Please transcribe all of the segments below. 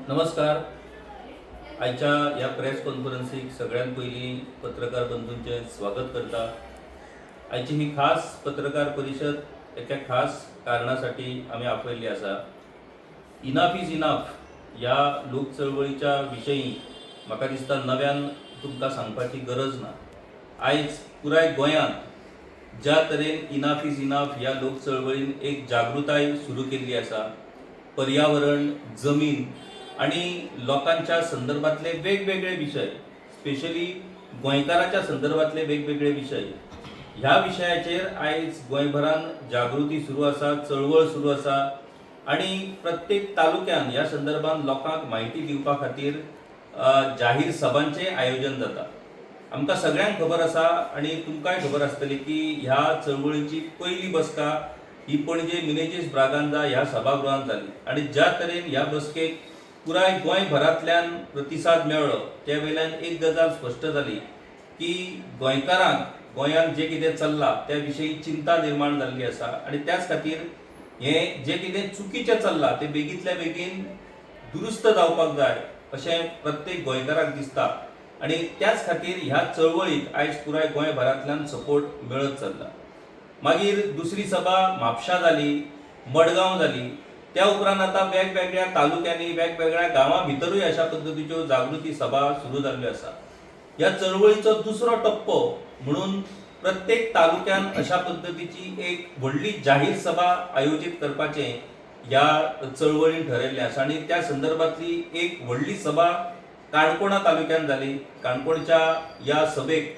नमस्कार. आयच्या ह्या प्रेस कॉन्फरन्सीक सगळ्यात पयलीं पत्रकार बंधूंचें स्वागत करता. आयची ही खास पत्रकार परिशद एका खास कारणासाठी आमी आपयल्ली आसा. इनाफ is enough ह्या लोक चळवळीच्या विशयी म्हाका दिसता नव्यान तुमकां सांगपाची गरज ना. आयज पुराय गोंयांत ज्या तरेन इनाफ is enough ह्या लोक चळवळीन एक जागृताय सुरू केल्ली आसा, पर्यावरण, जमीन आणि लोकांच्या संदर्भातले वेगवेगळे विशय, स्पेशली गोंयकाराच्या संदर्भातले वेगवेगळे विशय, ह्या विशयाचेर आयज गोंयभरान जागृती सुरू आसा, चळवळ सुरू आसा आणि प्रत्येक तालुक्यान ह्या संदर्भात लोकांक म्हायती दिवपा खातीर जाहीर सभांचें आयोजन जाता. आमकां सगळ्यांक खबर आसा आणि तुमकांय खबर आसतली की ह्या चळवळीची पयली बसका ही पणजे मिनेजीस ब्रागांजा ह्या सभागृहांत जाली आणि ज्या तरेन ह्या बसकेक पुराय गोंयभरांतल्यान प्रतिसाद मेळ्ळो, त्या वयल्यान एक गजाल स्पश्ट जाली की गोंयकारांक गोंयांत जें कितें चल्लां त्या विशयी चिंता निर्माण जाल्ली आसा आनी त्याच खातीर हें जें कितें चुकीचें चल्लां तें बेगींतल्या बेगीन दुरुस्त जावपाक जाय अशें प्रत्येक गोंयकाराक दिसता आनी त्याच खातीर ह्या चळवळीक आयज पुराय गोंयभरांतल्यान सपोर्ट मेळत चल्ला. मागीर दुसरी सभा म्हापशां जाली, मडगांव जाली. त्या उपरांत आतां वेगवेगळ्या तालुक्यांनी, वेगवेगळ्या गांवां भितरूय अशा पद्दतीच्यो जागृती सभा सुरू जाल्ल्यो आसा. ह्या चळवळीचो दुसरो टप्पो म्हणून प्रत्येक तालुक्यान अशा पद्दतीची एक व्हडली जाहीर सभा आयोजीत करपाचें ह्या चळवळीन ठरयल्लें आसा आनी त्या संदर्भातली एक व्हडली सभा काणकोणा तालुक्यान जाली. काणकोणच्या ह्या सभेक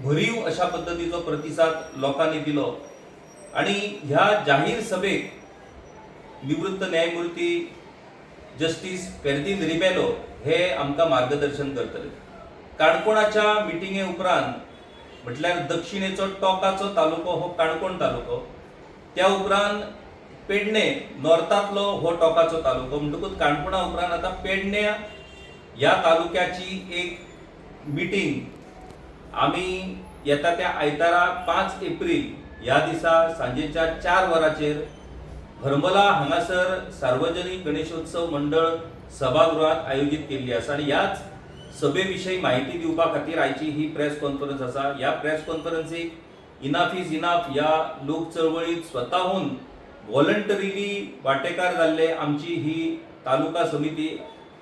भरीव अशा पद्दतीचो प्रतिसाद लोकांनी दिलो आणि ह्या जाहीर सभेक निवृत्त न्यायमूर्ती जस्टीस फेर्दीन रिबेलो हे आमकां मार्गदर्शन करतले. काणकोणाच्या मिटिंगे उपरांत, म्हटल्यार दक्षिणेचो टोकाचो तालुको हो काणकोण तालुको, त्या उपरांत पेडणे नॉर्थांतलो हो टोकाचो तालुको, म्हणटकूच काणकोणा उपरांत आतां पेडणे ह्या तालुक्याची एक मिटींग आमी येता त्या आयतारा 5 एप्रील ह्या दिसा सांजेच्या 4 वरांचेर हरमला हांगासर सार्वजनीक गणेशोत्सव मंडळ सभागृहात आयोजीत केल्ली आसा आनी ह्याच सभे विशयी म्हायती दिवपा खातीर आयची ही प्रेस कॉन्फरन्स आसा. ह्या प्रेस कॉन्फरन्सीक इनाफ is enough ह्या लोक चळवळीत स्वताहून व्हॉलंटरीली वांटेकार जाल्ले आमची ही तालुका समिती,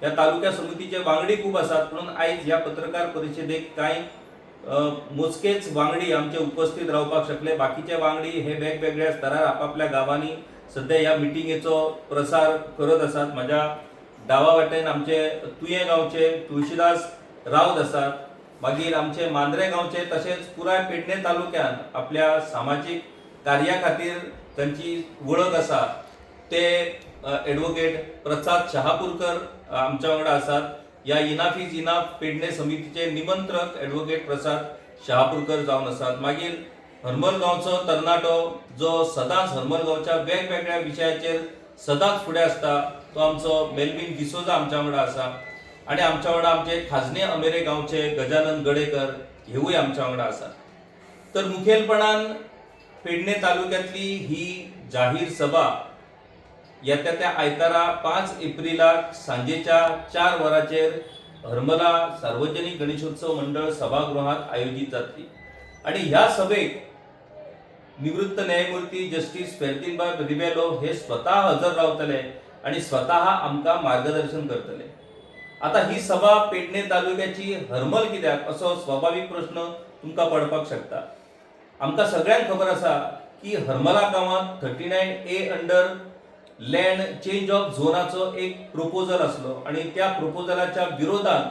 ह्या तालुक्या समितीचे वांगडी खूब आसात, म्हणून आयज ह्या पत्रकार परिशदेक कांय मोजकेच वांगडी आमचे उपस्थित रावपाक शकले. बाकीचे वांगडी हे वेगवेगळ्या स्तरार आपापल्या गांवांनी सध्या ह्या मिटिंगेचो प्रसार करत आसात. म्हाज्या डावा वाटेन आमचे तुयें गांवचे तुळशीदास राऊत आसात. मागीर आमचे मांद्रे गांवचे, तशेंच पुराय पेडणे तालुक्यान आपल्या सामाजीक कार्या खातीर तांची वळख आसा, ते एडवोकेट प्रसाद शहापूरकर आमच्या वांगडा आसात. ह्या इनाफ is enough Pedne समितीचे निमंत्रक एडवोकेट प्रसाद शहापूरकर जावन आसात. मागीर हरमल गांवचो तरणाटो, जो सदांच हरमल गांवच्या वेगवेगळ्या विशयाचेर सदांच फुडें आसता, तो आमचो मेलवीन डिसोजा आमच्या वांगडा आसा आणि आमच्या वांगडा आमचे खाजने अमेरे गांवचे गजानन गडेकर हेवूय आमच्या वांगडा आसात. तर मुखेलपणान पेडणे तालुक्यातली ही जाहीर सभा येत्या त्या आयतारा 5 एप्रिलाक सांजेच्या 4 वरांचेर हरमला सार्वजनिक गणेशोत्सव मंडळ सभागृहात आयोजीत जातली आणि ह्या सभेक निवृत्त न्यायमूर्ती जस्टीस फेर्दीनबाब रिबेलो हे स्वतः हजर रावतले आणि स्वतः आमकां मार्गदर्शन करतले. आता ही सभा पेडणे तालुक्याची हरमल कित्याक, असो स्वाभावीक प्रश्न तुमकां पडपाक शकता. आमकां सगळ्यांक खबर आसा की हरमला गांवांत 39A under land change of झोनाचो एक प्रोपोजल आसलो आणि त्या प्रोपोजलाच्या विरोधात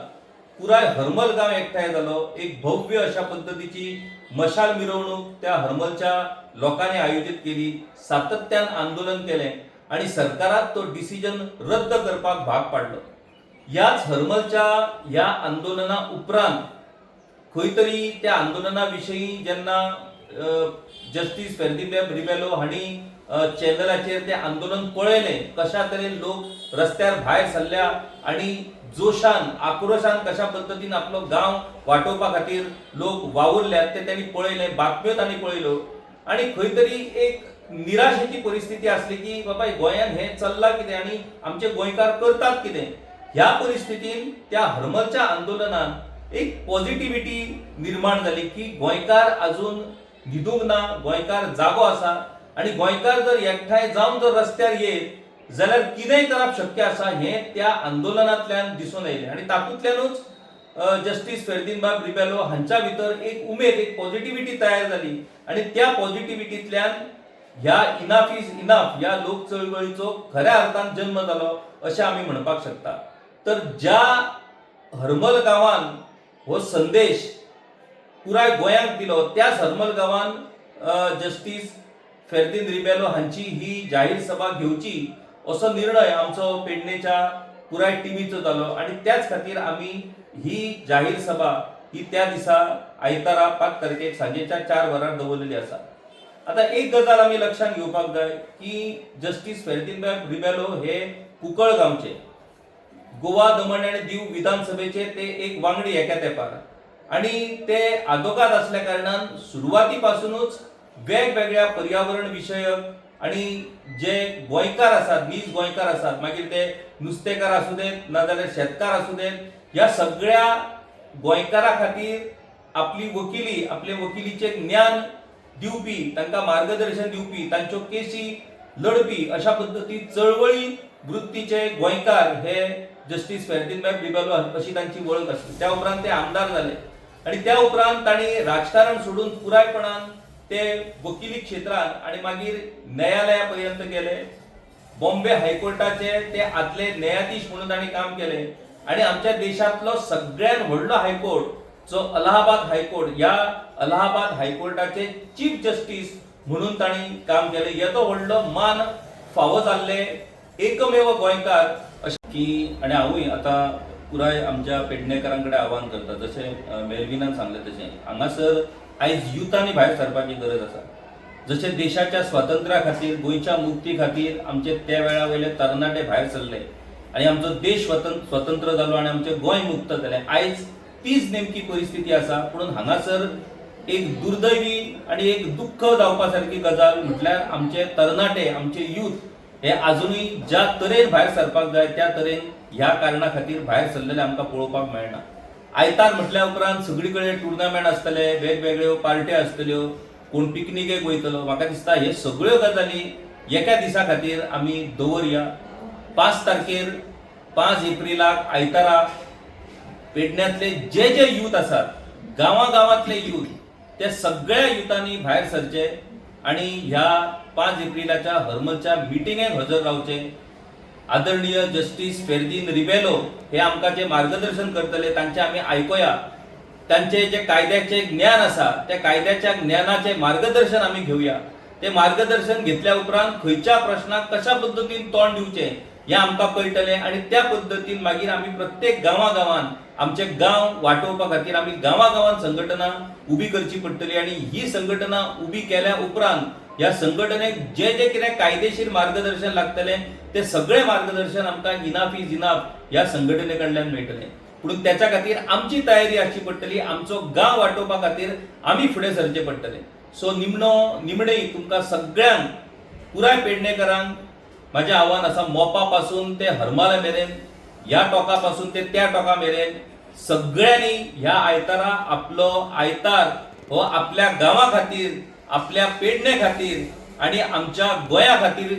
पुराय हरमल गांव एकठांय जालो. एक भव्य अशा पद्दतीची मशाल मिरवणूक त्या हरमलच्या लोकांनी आयोजीत केली, सातत्यान आंदोलन केलें आणि सरकाराक तो डिसिजन रद्द करपाक भाग पाडलो. ह्याच हरमलच्या ह्या आंदोलना उपरांत खंय तरी त्या आंदोलना विशयी जेन्ना जस्टीस फेर्दीन रिबेलो हांणी चॅनलाचेर तें आंदोलन पळयलें, कशा तरेन लोक रस्त्यार भायर सरल्या आणि जोशान, आक्रोशान कशा पद्दतीन आपलो गांव वाटोवपा खातीर लोक वावुरल्यात ते त्यांनी पळयलें, बातम्यो तांणी पळयल्यो आणि खंय तरी एक निराशेची परिस्थिती आसली की बाबा, गोंयांत हें चल्लां कितें आनी आमचे गोंयकार करतात कितें. ह्या परिस्थितीन त्या हरमलच्या आंदोलनान एक पॉझिटिव्हिटी निर्माण जाली की गोंयकार अजून न्हिदूंक ना, गोंयकार जागो आसा आनी गोंयकार जर एकठांय जावन जर रस्त्यार येत जाल्यार कितेंय करप शक्य आसा हें त्या आंदोलनांतल्यान दिसून आयलें. आनी तातूंतल्यानूच जस्टीस फेर्दीन बाब रिबेलो हांच्या भितर एक उमेद, एक पॉझिटिव्हिटी तयार जाली आनी त्या पॉझिटिव्हिटींतल्यान ह्या इनाफ is enough ह्या लोक चळवळीचो खऱ्या अर्थान जन्म जालो अशें आमी म्हणपाक शकता. तर ज्या हरमल गांवान हो संदेश पुराय गोंयांक दिलो त्याच हरमल गांवान जस्टीस फेर्दीन रिबेलो हांची ही जाहीर सभा घेवची असो निर्णय आमचो पेडणेच्या पुराय टिमीचो जालो आनी त्याच खातीर आमी ही जाहीर सभा ही त्या दिसा आयतारा 5 तारखेक सांजेच्या 4 वरार दवरलेली आसा. आतां एक गजाल आमी लक्षांत घेवपाक जाय की जस्टीस फेर्दीन बाब रिबेलो हे कुंकळ गांवचे, गोवा दमण आनी दीव विधानसभेचे ते एक वांगडी एका तेंपार आनी ते आदोगाद आसल्या कारणान सुरवाती पासुनूच वेगवेगळ्या पर्यावरण विशयक आनी जे गोंयकार आसात, नीज गोंयकार आसात, मागीर ते नुस्तेकार आसूं देत नाजाल्यार शेतकार आसूं देत, ह्या सगळ्या गोंयकारा खातीर आपली वकिली, आपले वकिलीचें ज्ञान दिवपी, तांकां मार्गदर्शन दिवपी, तांच्यो केशी लढपी अशा पद्दती चळवळी वृत्तीचे गोंयकार हे जस्टीस फेर्दीन बाब रिबेलो अशी तांची वळख आसली. त्या उपरांत ते आमदार जाले आनी त्या उपरांत तांणी राजकारण सोडून पुरायपणान ते वकिली क्षेत्रान आनी मागीर न्यायालया पर्यंत गेले. बॉम्बे हायकोर्टाचे ते आदले न्यायाधीश म्हणून तांणी काम केले आनी आमच्या देशांतलो सगळ्यात व्हडलो हायकोर्ट जो अलाहाबाद हायकोर्ट, ह्या अलाहाबाद हायकोर्टाचे चीफ जस्टीस म्हणून तांणी काम केलें. येदो व्हडलो मान फावो जाल्ले एकमेव गोंयकार अशें की आनी हांवूय आतां पुराय आमच्या पेडणेकारां कडेन आव्हान करता, जशें मेलविनान सांगलें तशें हांगासर आयज युथांनी भायर सरपाची गरज आसा. जशें देशाच्या स्वातंत्र्या खातीर, गोंयच्या मुक्ती खातीर आमचे त्या वेळा वयले तरणाटे भायर सरले आनी आमचो देश स्वतंत्र जालो आनी आमचें गोंय मुक्त जालें, आयज तीच नेमकी परिस्थिती आसा. पूण हांगासर एक दुर्दैवी आनी एक दुख्ख जावपा सारकी गजाल म्हटल्यार आमचे तरणाटे, आमचे यूथ हे आजुनूय ज्या तरेन भायर सरपाक जाय त्या तरेन ह्या कारणा खातीर भायर सरलेले आमकां पळोवपाक मेळना. आयतार म्हटल्या उपरांत सगळी कडेन टुर्नामेंट आसतले, वेगवेगळ्यो पार्ट्यो आसतल्यो, कोण पिकनिकेक वयतलो. म्हाका दिसता हे सगळ्यो गजाली एका दिसा खातीर आमी दवरया. 5 तारखेर 5 एप्रिलाक आयतारा पेडण्यांतले जे जे यूथ आसात, गांवां गांवांतले यूथ, ते सगळ्या युथांनी भायर सरचे आनी ह्या 5 एप्रिलाच्या हरमलच्या मिटिंगेक हजर रावचे. आदरणीय जस्टीस फेर्दीन रिबेलो हे आमकां जे मार्गदर्शन करतले तांचे आमी आयकुया, तांचे जे कायद्याचे ज्ञान आसा त्या कायद्याच्या ज्ञानाचे मार्गदर्शन आमी घेवया. ते मार्गदर्शन घेतल्या उपरांत खंयच्या प्रश्नाक कशा पद्दतीन तोंड दिवचें हें आमकां कळटलें आनी त्या पद्दतीन मागीर आमी प्रत्येक गांवा गांवान आमचे गांव वाटोवपा खातीर आमी गांवा गांवान संघटना उबी करची पडटली आनी ही संघटना उबी केल्या उपरांत ह्या संघटनेक जे जे कितें कायदेशीर मार्गदर्शन लागतलें ते सगळें मार्गदर्शन आमकां इनाफ is enough ह्या संघटने कडल्यान मेळटलें. पूण त्याच्या खातीर आमची तयारी आसची पडटली, आमचो गांव वाटोवपा खातीर आमी फुडें सरचें पडटलें. सो निमणे तुमकां सगळ्यांक, पुराय पेडणेकरांक म्हाजें आव्हान आसा, मोपा पासून ते हरमला मेरेन, ह्या टोका पासून ते त्या टोका मेरेन सगळ्यांनी ह्या आयतारा आपलो आयतार हो आपल्या गांवा खातीर, आपल्या पेडणे खातीर आनी आमच्या गोंया खातीर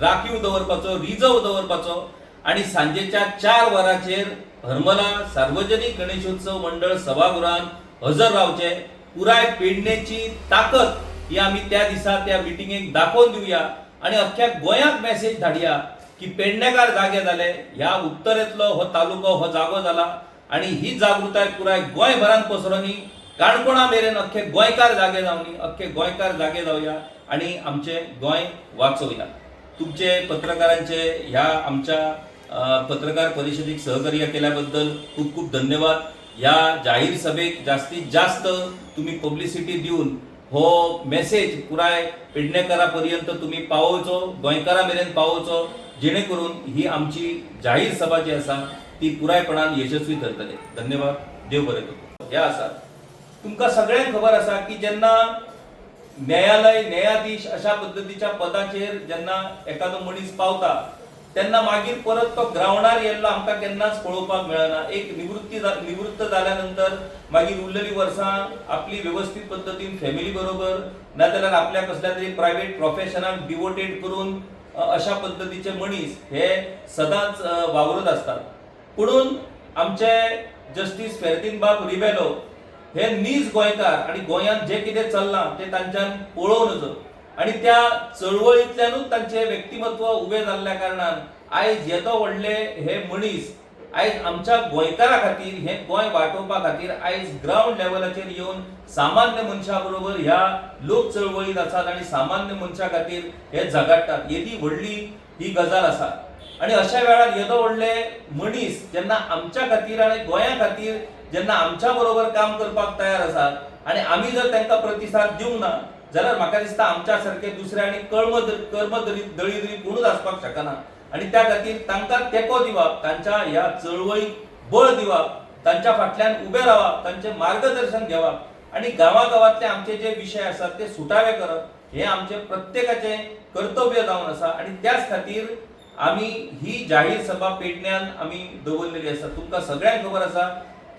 राखीव दवरपाचो, रिजर्व दवरपाचो आनी सांजेच्या 4 वरांचेर हरमला सार्वजनिक गणेशोत्सव मंडळ सभागृहात हजर रावचे. पुराय पेडणेची ताकद ही आमी त्या दिसा त्या मिटिंगेक दाखोवन दिवया आनी अख्ख्या गोंयाक मॅसेज धाडया की पेडणेकार जागे जाले, ह्या उत्तरेंतलो हो तालुको हो जागो जाला आनी ही जागृताय पुराय गोंयभरान पसरोनी काणकोणा मेरेन अख्खे गोंयकार जागे जावनी, अख्खे गोंयकार जागे जावया आनी आमचें गोंय वाचोवया. तुमचे पत्रकारांचे ह्या आमच्या पत्रकार परिशदेक सहकार्य केल्या बद्दल खूब खूब धन्यवाद. ह्या जाहीर सभेक जास्तीत जास्त तुम्ही पब्लिसिटी दिवन हो मेसेज पुराय पेडणेकारा पर्यंत तुम्ही पावोवचो, गोंयकारा मेरेन पावोवचो, जेणे करून ही आमची जाहीर सभा जी आसा ती पुरायपणान यशस्वी थरतले. धन्यवाद, देव बरें करूं. हे आसा, तुमकां सगळ्यांक खबर आसा की जेन्ना न्यायालय न्यायाधीश अशा पद्दतीच्या पदाचेर जेन्ना एखादो मनीस पावता तेन्ना मागीर परत तो ग्रावंडार येल्लो आमकां केन्नाच पळोवपाक मेळना. एक निवृत्त जाल्या नंतर मागीर उरलेली वर्सां आपली वेवस्थीत पद्दतीन फॅमिली बरोबर नाजाल्यार आपल्या कसल्या तरी प्रायवेट प्रोफेशनाक डिवोटेड करून अशा पद्दतीचे मनीस हे सदांच वावरत आसतात. पुणून आमचे जस्टीस फेर्दीन बाब रिबेलो हे नीज गोंयकार आनी गोंयांत जें कितें चल्लां तें तांच्यान पळोवं नजो आनी त्या चळवळींतल्यानूच तांचें व्यक्तिमत्व उबें जाल्ल्या कारणान आयज येदो व्हडले हे मनीस आयज आमच्या गोंयकारा खातीर, हें गोंय वाटोवपा खातीर आयज ग्रावंड लेवलाचेर येवन सामान्य मनशा बरोबर ह्या लोक चळवळींत आसात आनी सामान्य मनशा खातीर हे झगाडटात. येदी व्हडली ही गजाल आसा आनी अशा वेळार येदो व्हडले मनीस जेन्ना आमच्या खातीर आनी गोंया खातीर जेन्ना आमच्या बरोबर काम करपाक तयार आसात आनी आमी जर तांकां प्रतिसाद दिवंक ना जाल्यार म्हाका दिसता आमच्या सारके दुसरे आनी कर्म दळिद्री कोणूच आसपाक शकना. आनी त्या खातीर तांकां तेंको दिवप, तांच्या ह्या चळवळीक बळ दिवप, तांच्या फाटल्यान उबे रावप, तांचें मार्गदर्शन घेवप आनी गांवागांवांतले आमचे जे विशय आसात ते सुटावे करप हें आमचें प्रत्येकाचें कर्तव्य जावन आसा. आनी त्याच खातीर आमी ही जाहीर सभा पेडण्यान आमी दवरलेली आसा. तुमकां सगळ्यांक खबर आसा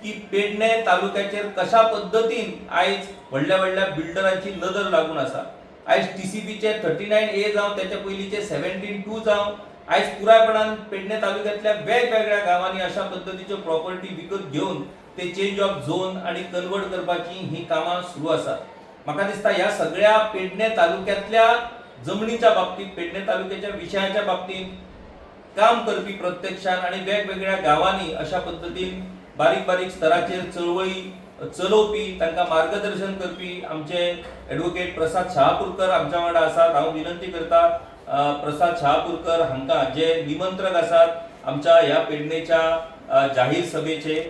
की पेडणे तालुक्याचेर कशा पद्दतीन आयज व्हडल्या व्हडल्या बिल्डरांची नदर लागून आसा. आयज टीसीपीचे 39A जावं, त्याच्या पयलींचे 17(2) जावं, आयज पुरायपणान पेडणे तालुक्यांतल्या वेगवेगळ्या गांवांनी अशा पद्दतीच्यो प्रॉपर्टी विकत घेवन ते चेंज ऑफ झोन आनी कन्वर्ट करपाची ही कामां सुरू आसात. म्हाका दिसता ह्या सगळ्या पेडणे तालुक्यांतल्या जमनीच्या बाबतींत, पेडणे तालुक्याच्या विशयाच्या बाबतींत काम करपी प्रत्यक्षान आनी वेगवेगळ्या गांवांनी अशा पद्दतीन बारीक बारीक स्तराचेर चळवळी चलोवपी, तांकां मार्गदर्शन करपी आमचे एडवोकेट प्रसाद शहापूरकर आमच्या वांगडा आसात. हांव विनंती करता प्रसाद शहापूरकर हांकां, जे निमंत्रक आसात आमच्या ह्या पेडणेच्या जाहीर सभेचे,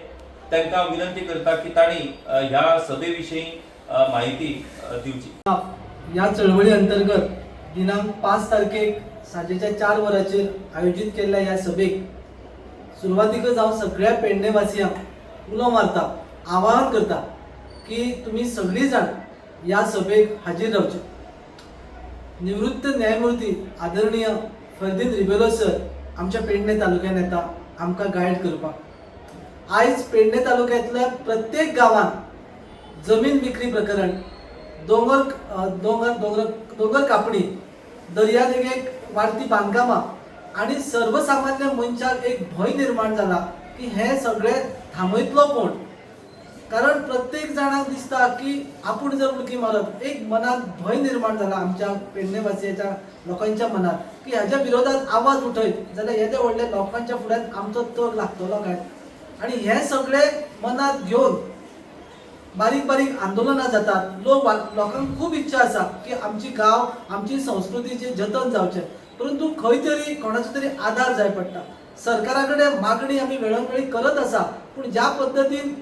तांकां विनंती करता की तांणी ह्या सभे विशीं म्हायती दिवची. ह्या चळवळी अंतर्गत दिनांक 5 तारखेक सांजेच्या 4 वरांचेर आयोजीत केल्ल्या ह्या सभेक सुरवातीकच हांव सगळ्या पेडणेवासियांक उलो मारता, आवाहन करता की तुमी सगळीं जाण ह्या सभेक हाजीर रावचे. निवृत्त न्यायमूर्ती आदरणीय फर्दीन रिबेलो सर आमच्या पेडणे तालुक्यान येता आमकां गायड करपाक. आयज पेडणे तालुक्यांतल्या प्रत्येक गांवांत जमीन विक्री प्रकरण, दोंगर दोंगर दोंगर दोंगर कापणी, दर्यादेगेक वाडती बांदकामां आनी सर्वसामान्य मनशाक एक भंय निर्माण जाला की हें सगळें थांबयतलो कोण. कारण प्रत्येक जाणाक दिसता की आपूण जर उडकी मारत, एक मनात भंय निर्माण जाला आमच्या पेडणेवासियाच्या लोकांच्या मनात की ह्याच्या विरोधात आवाज उठयत जाल्यार येदे व्हडल्या लोकांच्या फुड्यान आमचो तग लागतलो काय. आनी हें सगळें मनात घेवन बारीक बारीक आंदोलनां जातात. लोकांक खूब इच्छा आसा की आमची गांव, आमची संस्कृतीचें जतन जावचें, परंतु खंय तरी कोणाचो तरी आदार जाय पडटा. सरकारा कडेन मागणी आमी वेळोवेळी करत आसा, पूण ज्या पद्दतीन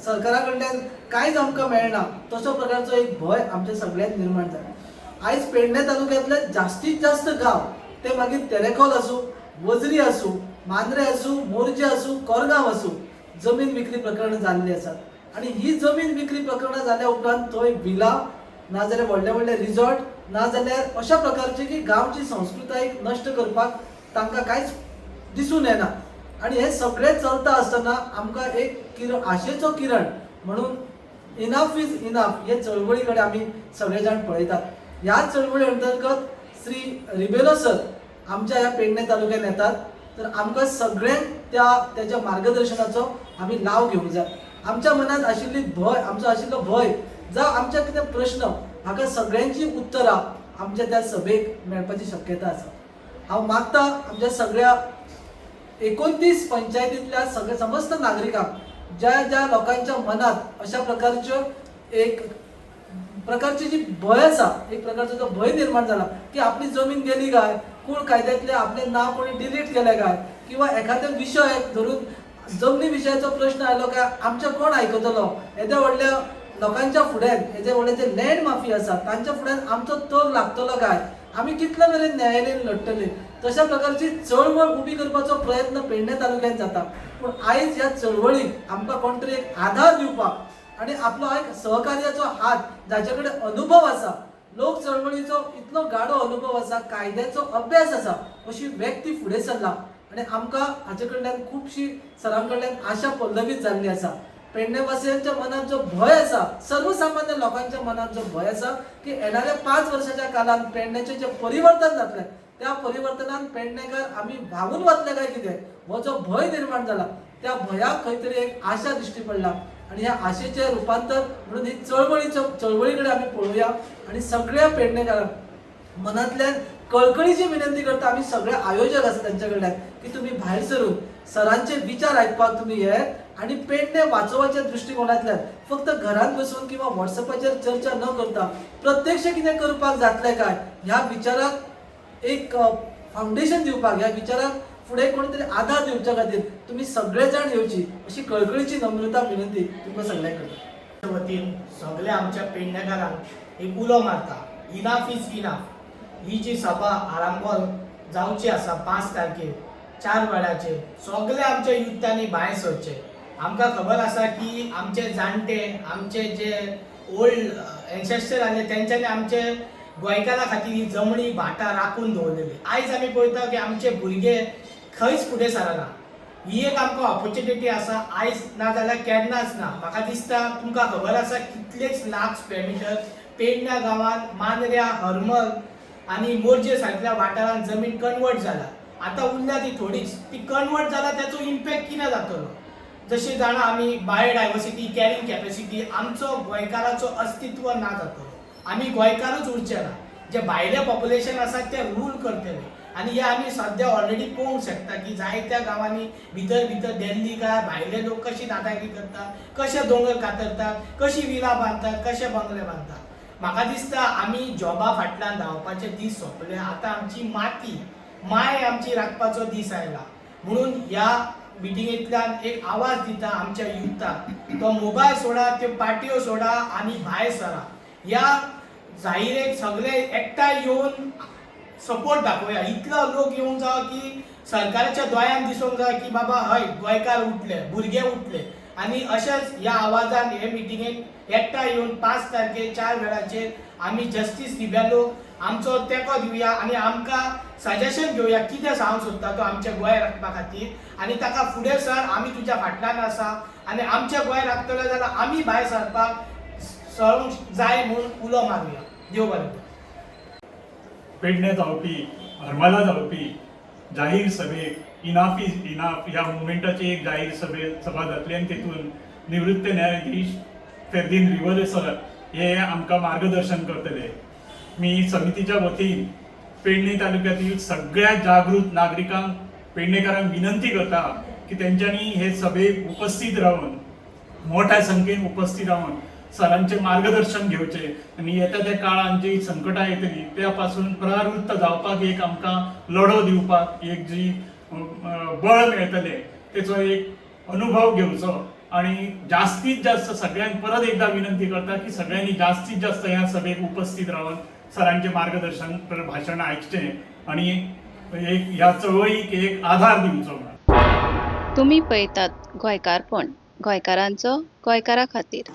सरकारा कडल्यान कांयच आमकां मेळना तसो प्रकारचो एक भंय आमच्या सगळ्यांत निर्माण जाला. आयज पेडणे तालुक्यांतले जास्तीत जास्त गांव, ते मागीर तेरेखोल आसूं, वजरी आसूं, मांद्रे आसूं, मोरजे आसूं, कोरगांव आसूं, जमीन विक्री प्रकरणां जाल्लीं आसात. आनी ही जमीन विक्री प्रकरणां जाल्या उपरांत थंय विला नाजाल्यार व्हडले व्हडले रिजॉर्ट नाजाल्यार अशा प्रकारचे की गांवची संस्कृताय नश्ट करपाक तांकां कांयच दिसून येना. आनी हें सगळें चलता आसतना आमकां एक किरण, आशेचो किरण म्हणून इनाफ is enough हे चळवळी कडेन आमी सगळे जाण पळयतात. ह्या चळवळी अंतर्गत श्री रिबेलो सर आमच्या ह्या पेडणे तालुक्यात येतात, तर आमकां सगळ्यांक त्याच्या मार्गदर्शनाचो आमी लाव घेवंक जाय. आमच्या मनांत आशिल्ली भंय, आमचो आशिल्लो भंय जावं आमच्या कितें प्रश्न, हाका सगळ्यांची उत्तरां आमच्या त्या सभेक मेळपाची शक्यता आसा. हांव मागता आमच्या सगळ्या 29 पंचायतींतल्या सगळ्या समस्त नागरिकांक, ज्या ज्या लोकांच्या मनात अशा प्रकारच्यो एक प्रकारची जी भंय आसा, एक प्रकारचो जो भंय निर्माण जाला की आपली जमीन गेली काय, कूळ कायद्यांतलें आपलें नांव कोणी डिलीट केलें काय, किंवा एखाद्या विशय धरून जमनी विशयाचो प्रश्न आयलो काय आमचें कोण आयकतलो, येद्या व्हडल्या लोकांच्या फुड्यान, येद्या व्हडले जे लँड माफिया आसा तांच्या फुड्यान आमचो तग लागतलो काय, आमी कितले मेरेन न्यायालयीन लढटले, तशा प्रकारची चळवळ उबी करपाचो प्रयत्न पेडणे तालुक्यांत जाता. पूण आयज ह्या चळवळीक आमकां कोण तरी एक आधार दिवपाक आनी आपलो एक सहकार्याचो हात, जाचे कडेन अनुभव आसा, लोक चळवळीचो इतलो गाडो अनुभव आसा, कायद्याचो अभ्यास आसा अशी व्यक्ती फुडें सरला आनी आमकां हाचे कडल्यान खुबशी सरां कडल्यान आशा पल्लवीत जाल्ली आसा. पेडणेवासियांच्या मनात जो भंय आसा, सर्वसामान्य लोकांच्या मनात जो भंय आसा की येणाऱ्या 5 वर्साच्या काळात पेडण्याचें जें परिवर्तन जातलें त्या परिवर्तनान पेडणेकार आमी व्हांवून वतले काय कितें, हो जो भंय निर्माण जाला त्या भंयाक खंय तरी एक आशा दिश्टी पडला आनी ह्या आशेचें रुपांतर म्हणून ही चळवळी कडेन आमी पळोवया आनी सगळ्या पेडणेकारांक मनांतल्यान कळकळीची विनंती करता आमी सगळे आयोजक आसा तांच्या कडल्यान की तुमी भायर सरून सरांचे विचार आयकपाक तुमी येयात आनी पेडणे वाचोवपाच्या दृश्टिकोनांतल्यान फक्त घरांत बसून किंवा वॉट्सएपाचेर चर्चा न करता प्रत्यक्ष कितें करपाक जातलें काय ह्या विचाराक एक फावंडेशन दिवपाक, ह्या विचाराक फुडें कोण तरी आधार दिवच्या खातीर तुमी सगळे जाण येवची अशी कळकळीची नम्रता विनंती तुमकां सगळ्यांक करता. वतीन सगळ्या आमच्या पेडणेकारांक एक उलो मारता, इनाफ is enough. ही जी सभा आरांबोल जावची आसा 5 तारखेर 4 वरांचेर, सगळे आमच्या युथांनी भायर सरचें. आमकां खबर आसा की आमचे जाणटे, आमचे जे ओल्ड एन्सेस्टर आसले तेंच्यांनी आमचे गोंयकारां खातीर ही जमणी भाटां राखून दवरलेली. आयज आमी पळयता की आमचे भुरगे खंयच फुडें सरना. ही एक आमकां ऑपॉर्च्युनिटी आसा, आयज ना जाल्यार केन्नाच ना. म्हाका दिसता तुमकां खबर आसा कितलेच लाख स्क्वेअर मिटर पेडण्या गांवांत मांद्र्या, हरमल आनी मोरजे सारकिल्या वाठारांत जमीन कन्वर्ट जाला. आतां उरल्या ती थोडीच, ती कन्वर्ट जाला तेचो इम्पॅक्ट कितें जातलो? जशें जाणा आमी बायोडायवर्सिटी, कॅरिंग कॅपेसिटी, आमचो गोंयकाराचो अस्तित्व ना जातलो. आमी गोंयकारूच उरचे ना, जे भायलें पॉप्युलेशन आसा ते रूल करतले. आनी हे आमी सद्या ऑलरेडी पळोवंक शकता की जायत्या गांवांनी भितर भितर दिल्ली काय भायले लोक कशी दादागिरी करतात, कशे दोंगर कातरतात, कशी विला बांदतात, कशे बंगले बांदतात. म्हाका दिसता आमी जॉबा फाटल्यान धांवपाचे दीस सोंपले. आतां आमची माती माय आमची राखपाचो दीस आयला. म्हणून ह्या मिटिंगेंतल्यान एक आवाज दिता आमच्या युथाक, तो मोबायल सोडा, त्यो पार्ट्यो सोडा आनी भायर सरा. ह्या जाहिरेक सगळे एकठांय येवन सपोर्ट दाखोवया. इतलो लोक येवंक जावो की सरकाराच्या दोळ्यान दिसूंक जाय की बाबा हय गोंयकार उठले, भुरगे उठले. आनी अशेंच ह्या आवाजान हे मिटिंगेक एकठांय येवन 5 तारखेर 4 वेळाचेर आमी जस्टीस रिबेलो आमचो तेंको दिवया आनी आमकां सजेशन घेवया कितें सांगूंक सोदता तो आमचें गोंय राखपा खातीर. आनी ताका फुडें सर, आमी तुज्या फाटल्यान आसा आनी आमचें गोंय राखतले जाल्यार आमी भायर सरपाक सरूंक जाय म्हूण उलो मारुया. देव बरें करूं. पेडणे जावपी, हरमला जावपी जाहीर सभेक इनाफ is enough ह्या मुवमेंटाची एक जाहीर सभा जातली आनी तेतून निवृत्त न्यायाधीश फेर्दीन रिवरे सर हे आमकां मार्गदर्शन करतले. मी समितीच्या वतीन पेडणे तालुक्यातील सगळ्या जागृत नागरिकांक, पेडणेकारांक विनंती करता की तेंच्यांनी हे सभेक उपस्थित रावन, मोठ्या संख्येन उपस्थित रावन सरांचे मार्गदर्शन घेवचे आनी येता त्या काळान जी संकटां येतली त्या पासून प्रवृत्त जावपाक एक आमकां लढो दिवपाक एक जी बळ मेळटलें तेचो एक अनुभव घेवचो. आनी जास्तीत जास्त सगळ्यांक परत एकदा विनंती करता की सगळ्यांनी जास्तीत जास्त ह्या सभेक उपस्थित रावन सरांचे मार्गदर्शन भाशण आयकचें आनी एक ह्या चळवळीक एक आधार दिवचो म्हणून. तुमी पळयतात गोंयकारपण, गोंयकारांचो गोंयकारा खातीर.